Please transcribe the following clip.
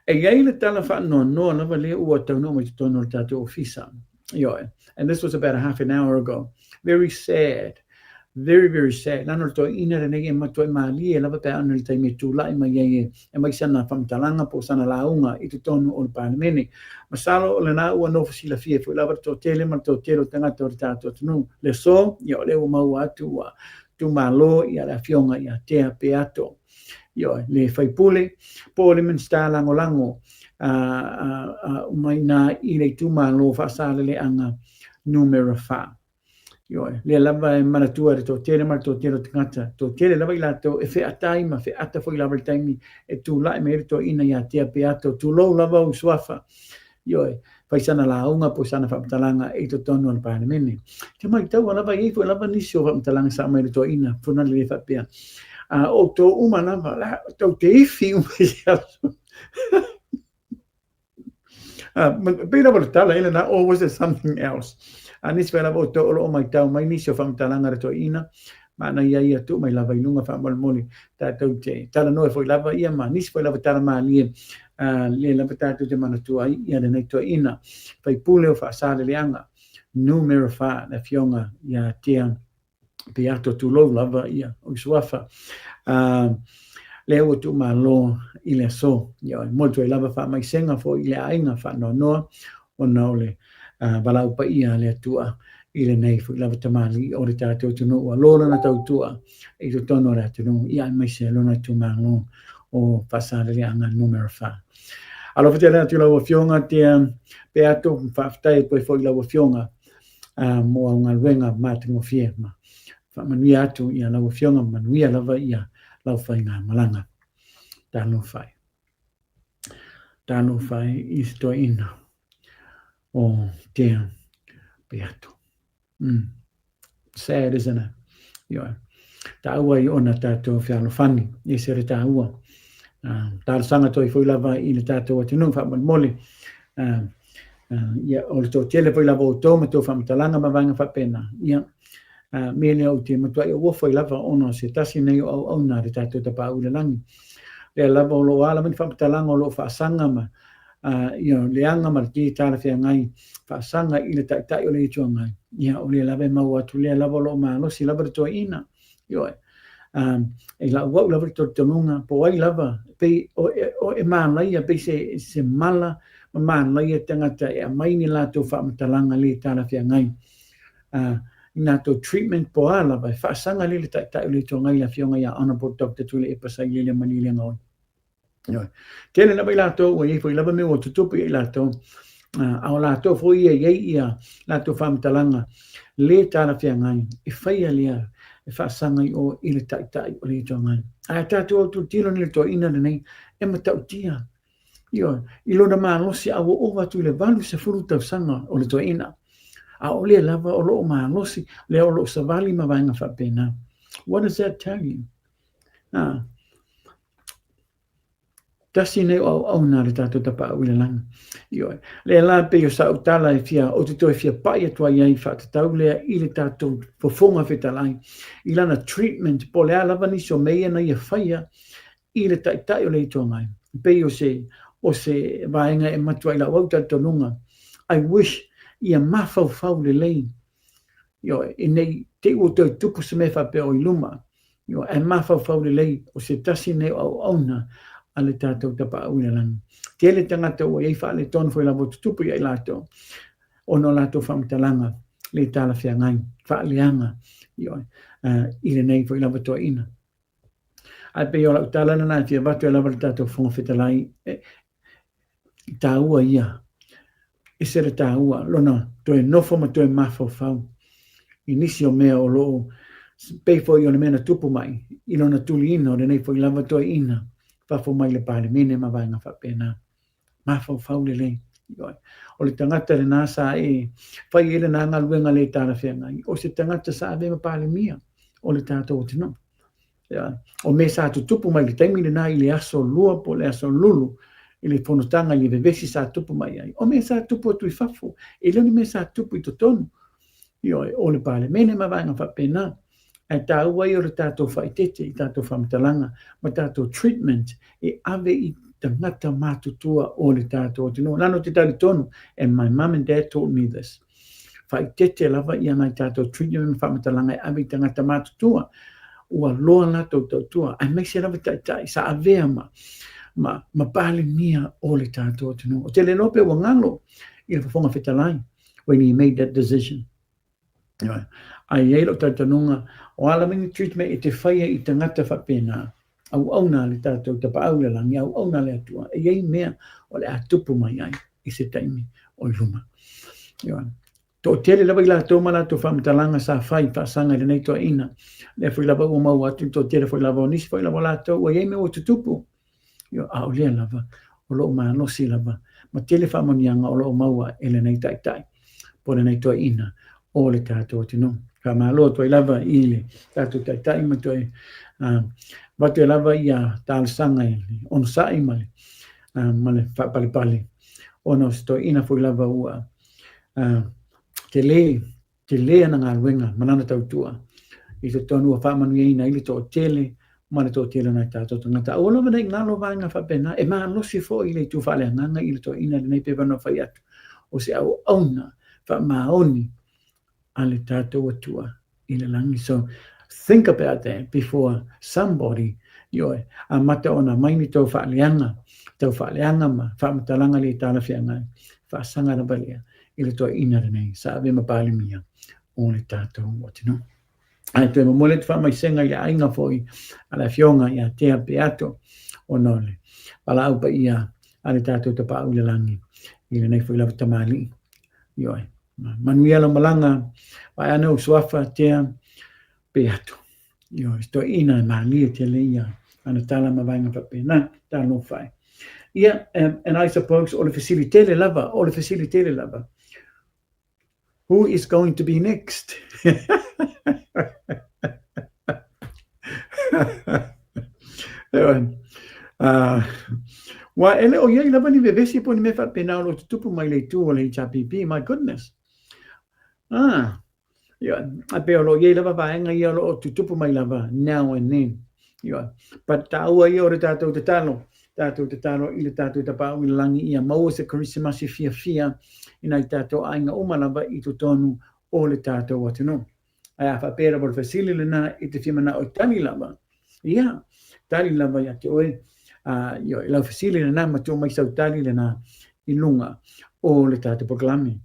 E i ai le tala faanoanoa lava lea ua taunuu mai totonu o le tatou ofisa. Ioe. And this was about a half an hour ago. Very sad. Very, very sad. Lana o le toeaina lenei e matuai malie lava pe a ono i le taimi e tulai mai ai e aumai sana faamatalaga po o sana lauga i totonu o le Palemene. Masalo o lena ua nofo silafia foi lava le toatele ma le toatele o tagata o le tatou atunuu. Le aso, ia o lea ua maua atu ua tuumalo ia le afioga ia Tea Peato. Ioe, le faipule po o le Minisita Lagolago mai ina i le itumalo Faasaleleaga Numera 4. Ioe, lea lava e manatua e le toatele ma le toatele o tagata, toatele lava i latou e featai ma feata foi lava i le taimi e tulai mai ai le toeaina ia Tea Peato, tulou lava ou suafa. Ioe, fai sana lauga po o sana faamatalaga i totonu o le Palemene. Te maitaua lava, e i ai foi lava nisi o faamatalaga sa aumai e le toeaina, fona le faapea, a outou uma lava, la, tou te ifi uma i se aso. Pei lava o le tala ia lena, or was it something else? A nisi foi lava outou o lo o maitau mai nisi o faamatalaga a le toeaina, manaia ia tuu mai lava i luga faamolemole tatou te talanoa foi lava ia ma nisi foi lava tala malie lea lava tatou te manatua ai ia lenei toeaina faipule o Faasaleleaga Numera 4 le afioga ia Tea Peato, tulou lava ia ou suafa, lea ua tuumalo i le aso. Ia momoli atu ai lava faamaisega foi i le aiga faanoanoa ona o le valaau paia a le Atua i lenei foi lava tamalii o le tatou atunuu ua lo lana tautua i totonu o le atunuu, ia aemaise lona itumalo o Faasaleleaga Numera 4. Alofa tele atu i lau Afioga Tea Peato, faafetai atu ai foi i lau Afioga mo au galuega matagofie ma faamanuia atu ia lau Afioga, manuia lava ia lau faigamalaga. Talofa e. Talofa e i se toeaina o Tea Peato. Sad, isn't it? Ioe. Taua i ona tātou fealofani, e se re tāua. Talosaga toi foi lava i le tātou atunuu faamolemole. Ia, o le toatele foi lava o outou ma tou faamatalaga ma vaega faapena. Ia, mea lea ou te matuai auofo ai lava ona o se tasi nei o auauna a le tātou Tapaau i le Lagi. Lea lava o lo o a lava ni faamatalaga o lo o faasaga ma ia leaga ma le lē talafeagai faasaga i le Taitai o le Itu Agai. Ia, o lea lava e maua atu, lea lava o lo o malosi lava le toeaina. Ioe. E lau au lava le talitonuga, po o ai lava, pei o, o, e manaia, pei se, se mala ma manaia tagata e aumai ni latou faamatalaga lē talafeagai. I latou treatment po o a lava, e faasaga lea i le Taitai o le Itu Agai, le Afioga ia Honourable Doctor Tuilaepa Sailele Malielegaoi. Ioe. Tele lava i latou ua i ai foi lava mea ua tutupu ia i latou, a o latou foi ia e i ai ia latou faamatalaga lē talafeagai e faia lea e faasaga i o i le Taitai o le Itu Agai. Ae a tatou autilotilo nei i le toeaina lenei, e matautia, ioe, i lona malosi a ua ova atu i le 80 tausaga o le toeaina, a o lea lava o lo o malosi, lea o lo o savali ma vaega faapena. What does that tell you? Tasi nei o auauna a le tatou Tapaau i le Lagi. Ioe. Lea la pei o sa'u tala e fia, ou te toe fia pa'i atu ai ai faatatau lea i le tatou Fofoga Fetalai, i lana treatment, po o le a lava nisi o mea ia na ia faia i le Taitai o le Itu Agai. Pei o se, o se vaega e matuai lau au talitonuga. I wish ia mafaufau lelei. Ioe, ina ne i te i ua toe tupu se mea faapea o i luma. Ioe, ae mafaufau lelei, o se tasi nei o auauna a le tatou Tapaau i le Lagi. Tele tagata ua i ai faaletonu foi lava ua tutupu ia i latou, ona o latou faamatalaga le talafeagai, faaleaga, ioe, i lenei foi lava toeaina. Ae pei o lau tala lena e fia avatu ai lava le tatou Fofoga Fetalai, e, taua ia, ese le taua, lona toe nofo ma toe mafaufau i nisi o mea o lo o pei foi o le mea na tupu mai i lona tuliina o lenei foi lava toeaina fafo mai le Palemene ma vaega faapena. Mafaufau lelei. Ioe. O le tagata lena sa e fai ai lena galuega le talafeagai, o se tagata sa avea ma Palemia o le tatou atunuu. Ioe. O mea sa tutupu mai i le taimi lena i le aso Lua po o le aso Lulu i le fonotaga i le vevesi sa tupu mai ai, o mea sa tupu atu i fafo, e le o ni mea sa tupu i totonu. Ioe, o le Palemene ma vaega faapena. Ae taua ia o le tatou faaeteete i tatou faamatalaga ma tatou treatment e ave i tagata matutua o le tatou atunuu. Leaga ou te talitonu, and my mum and dad taught me this, faaeteete lava ia nai tatou treatment ma faamatalaga e ave i tagata matutua ua loa latou tautua, aemaise lava taitai sa avea ma, ma, ma Palemia o le tatou atunuu. Ou te le iloa pe ua galo i le Fofoga Fetalai when he made that decision. Ae i ai lou talitonuga, o a lava ni treatment e te faia i tagata faapena, auauna a le tatou Tapaau i le Lagi, auauna a le Atua, e i ai mea o le a tupu mai ai i se taimi o i luma. Ioe. Toatele lava i latou ma latou faamatalaga sa fai faasaga i lenei toeaina, lea foi lava ua maua atu le toatele foi lava o nisi foi lava o latou ua i ai mea ua tutupu. A o lea lava, o lo o malosi lava ma tele faamanuiaga o lo o maua e lenei taitai po o lenei toeaina o le tatou atunuu. Faamalo atu ai lava i le tatou taitai ma toe avatu ai lava ia talosaga i le onosai ma le, ma le faapalepale ona o se toeaina foi lava ua tele tele ana galuega ma lana tautua i totonu ua faamanuiaina ai le toatele ma le toatele o nai tatou tagata. Aua lava ne i galo vaega faapena, e malosi foi le itu faaleagaga i le toeaina lenei pei ona fai atu, o se auauna faamaoni a le tatou Atua i le lagi. So think about that before somebody, ioe, amata ona aumai ni tou faaleaga, tau faaleaga ma faamatalaga le talafeagai, faasaga lava lea i le toeaina lenei sa avea ma Palemia o le tatou atunuu. Ae toe momoli atu faamaisega i le aiga foi a le afioga ia Tea Peato ona o le valaau paia a le tatou Tapaau i le lagi i lenei foi lava tamalii. Ioe. Manuia lau malaga, vaeane ou suafa Tea Peato. Ioe, se toeaina e malie tele ia ana tala ma vaega faapena, talofa e. Ia, and I suppose o le fesili tele lava, o le fesili tele lava, who is going to be next? Ua e le o i ai lava ni vevesi po o ni mea faapena o lo o tutupu mai le itu o le HRPP, my goodness. Ah, Ioe. Ae pei o lo o i ai lava vaega ia o lo o tutupu mai lava now and then. Ioe. But taua ia o le tatou tatalo, tatou tatalo i le tatou Tapaau i le Lagi ia maua se Kerisimasi fiafia i nai tatou aiga uma lava i totonu o le tatou atunuu. Ae a faapea lava o le fesili lena i te fia manao e tali lava, ia, tali lava ia te oe, ioe, lau fesili lena ma tuu mai sau tali lena i luga o le tatou polokalame.